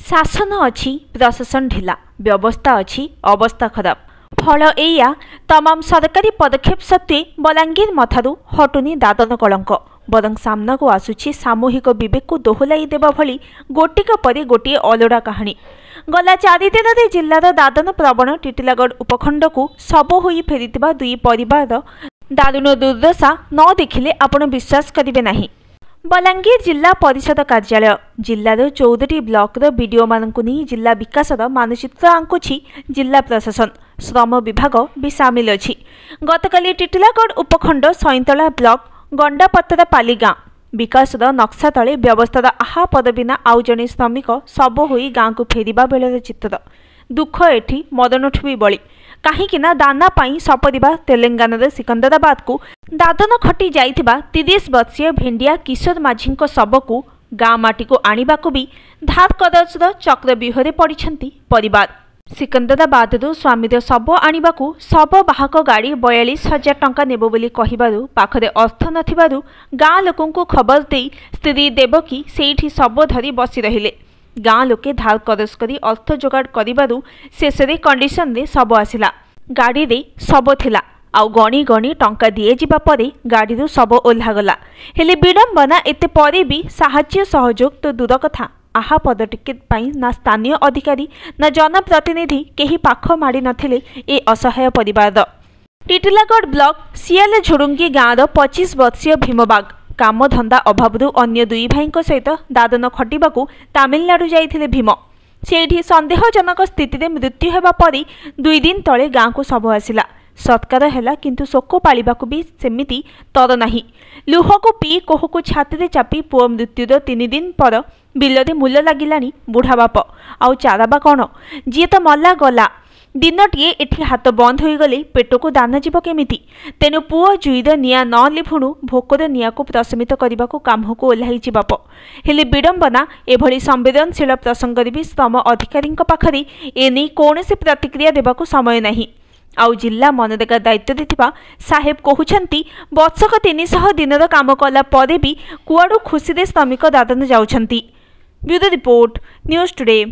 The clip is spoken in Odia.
ଶାସନ ଅଛି, ପ୍ରଶାସନ ଢିଲା, ବ୍ୟବସ୍ଥା ଅଛି, ଅବସ୍ଥା ଖରାପ। ଫଳ ଏଇଆ, ତମାମ ସରକାରୀ ପଦକ୍ଷେପ ସତ୍ତ୍ୱେ ବଲାଙ୍ଗୀର ମଥାରୁ ହଟୁନି ଦାଦନ କଳଙ୍କ, ବରଂ ସାମ୍ନାକୁ ଆସୁଛି ସାମୂହିକ ବିବେକକୁ ଦୋହଲାଇ ଦେବା ଭଳି ଗୋଟିକ ପରେ ଗୋଟିଏ ଅଲୋଡ଼ା କାହାଣୀ। ଗଲା 4 ଦିନରେ ଜିଲ୍ଲାର ଦାଦନ ପ୍ରବଣ ଟିଟିଲାଗଡ଼ ଉପଖଣ୍ଡକୁ ଶବ ହୋଇ ଫେରିଥିବା ଦୁଇ ପରିବାରର ଦାରୁଣ ଦୁର୍ଦ୍ଦଶା ନ ଦେଖିଲେ ଆପଣ ବିଶ୍ୱାସ କରିବେ ନାହିଁ। ବଲାଙ୍ଗୀର ଜିଲ୍ଲା ପରିଷଦ କାର୍ଯ୍ୟାଳୟ ଜିଲ୍ଲାର 14ଟି ବ୍ଲକର ବିଡିଓମାନଙ୍କୁ ନେଇ ଜିଲ୍ଲା ବିକାଶର ମାନଚିତ୍ର ଆଙ୍କୁଛି ଜିଲ୍ଲା ପ୍ରଶାସନ। ଶ୍ରମ ବିଭାଗ ବି ସାମିଲ ଅଛି। ଗତକାଲି ଟିଟିଲାଗଡ଼ ଉପଖଣ୍ଡ ସଇଁତଳା ବ୍ଲକ ଗଣ୍ଡାପତରପାଲି ଗାଁ ବିକାଶର ନକ୍ସା ତଳେ ବ୍ୟବସ୍ଥାର ଆହା ପଦ ବିନା ଆଉ ଜଣେ ଶ୍ରମିକ ଶବ ହୋଇ ଗାଁକୁ ଫେରିବା ବେଳର ଚିତ୍ର। ଦୁଃଖ ଏଠି ମରଣଠୁ ବି ବଳି, କାହିଁକିନା ଦାନା ପାଇଁ ସପରିବାର ତେଲେଙ୍ଗାନାର ସିକନ୍ଦରାବାଦକୁ ଦାଦନ ଖଟି ଯାଇଥିବା 30 ବର୍ଷୀୟ ଭେଣ୍ଡିଆ କିଶୋର ମାଝୀଙ୍କ ଶବକୁ ଗାଁ ମାଟିକୁ ଆଣିବାକୁ ବି ଧାର କରଜର ଚକ୍ରବ୍ୟୁହରେ ପଡ଼ିଛନ୍ତି ପରିବାର। ସିକନ୍ଦରାବାଦରୁ ସ୍ୱାମୀର ଶବ ଆଣିବାକୁ ଶବ ବାହକ ଗାଡ଼ି 42,000 ଟଙ୍କା ନେବ ବୋଲି କହିବାରୁ ପାଖରେ ଅର୍ଥ ନଥିବାରୁ ଗାଁ ଲୋକଙ୍କୁ ଖବର ଦେଇ ସ୍ତ୍ରୀ ଦେବକୀ ସେଇଠି ଶବ ଧରି ବସି ରହିଲେ। ଗାଁ ଲୋକେ ଧାର କରଜ କରି ଅର୍ଥ ଯୋଗାଡ଼ କରିବାରୁ ଶେଷରେ କଣ୍ଡିସନରେ ଶବ ଆସିଲା। ଗାଡ଼ିରେ ଶବ ଥିଲା, ଆଉ ଗଣି ଗଣି ଟଙ୍କା ଦିଆଯିବା ପରେ ଗାଡ଼ିରୁ ଶବ ଓହ୍ଲାଗଲା। ହେଲେ ବିଡ଼ମ୍ବନା, ଏତେ ପରେ ବି ସାହାଯ୍ୟ ସହଯୋଗ ତ ଦୂର କଥା, ଆହା ପଦ ଟିକେ ପାଇଁ ନା ସ୍ଥାନୀୟ ଅଧିକାରୀ ନା ଜନପ୍ରତିନିଧି କେହି ପାଖ ମାଡ଼ି ନଥିଲେ ଏ ଅସହାୟ ପରିବାରର। ଟିଟିଲାଗଡ଼ ବ୍ଲକ ସିଆଲ ଝୁଡୁଙ୍ଗି ଗାଁର 25 ବର୍ଷୀୟ ଭୀମବାଗ କାମଧନ୍ଦା ଅଭାବରୁ ଅନ୍ୟ ଦୁଇ ଭାଇଙ୍କ ସହିତ ଦାଦନ ଖଟିବାକୁ ତାମିଲନାଡୁ ଯାଇଥିଲେ ଭୀମ। ସେଇଠି ସନ୍ଦେହଜନକ ସ୍ଥିତିରେ ମୃତ୍ୟୁ ହେବା ପରେ 2 ଦିନ ତଳେ ଗାଁକୁ ଶବ ଆସିଲା। ସତ୍କାର ହେଲା, କିନ୍ତୁ ଶୋକ ପାଳିବାକୁ ବି ସେମିତି ତର ନାହିଁ। ଲୁହକୁ ପିଇ କୋହକୁ ଛାତିରେ ଚାପି ପୁଅ ମୃତ୍ୟୁର 3 ଦିନ ପର ବିଲରେ ମୂଲ ଲାଗିଲାଣି ବୁଢ଼ା ବାପ। ଆଉ ଚାରା ବା କ'ଣ? ଯିଏ ତ ମଲା ଗଲା, ଦିନଟିଏ ଏଠି ହାତ ବନ୍ଦ ହୋଇଗଲେ ପେଟକୁ ଦାନା ଯିବ କେମିତି? ତେଣୁ ପୁଅ ଜୁଇର ନିଆଁ ନ ଲିଭୁଣୁ ଭୋକର ନିଆଁକୁ ପ୍ରଶମିତ କରିବାକୁ କାମକୁ ଓହ୍ଲାଇଛି ବାପ। ହେଲେ ବିଡ଼ମ୍ବନା, ଏଭଳି ସମ୍ବେଦନଶୀଳ ପ୍ରସଙ୍ଗରେ ବି ଶ୍ରମ ଅଧିକାରୀଙ୍କ ପାଖରେ ଏନେଇ କୌଣସି ପ୍ରତିକ୍ରିୟା ଦେବାକୁ ସମୟ ନାହିଁ। ଆଉ ଜିଲ୍ଲା ମନରେଗା ଦାୟିତ୍ୱରେ ଥିବା ସାହେବ କହୁଛନ୍ତି, ବର୍ଷକ 300 ଦିନର କାମ କଲା ପରେ ବି କୁଆଡ଼ୁ ଖୁସିରେ ଶ୍ରମିକ ଦାଦନ ଯାଉଛନ୍ତି। Bureau report, news today.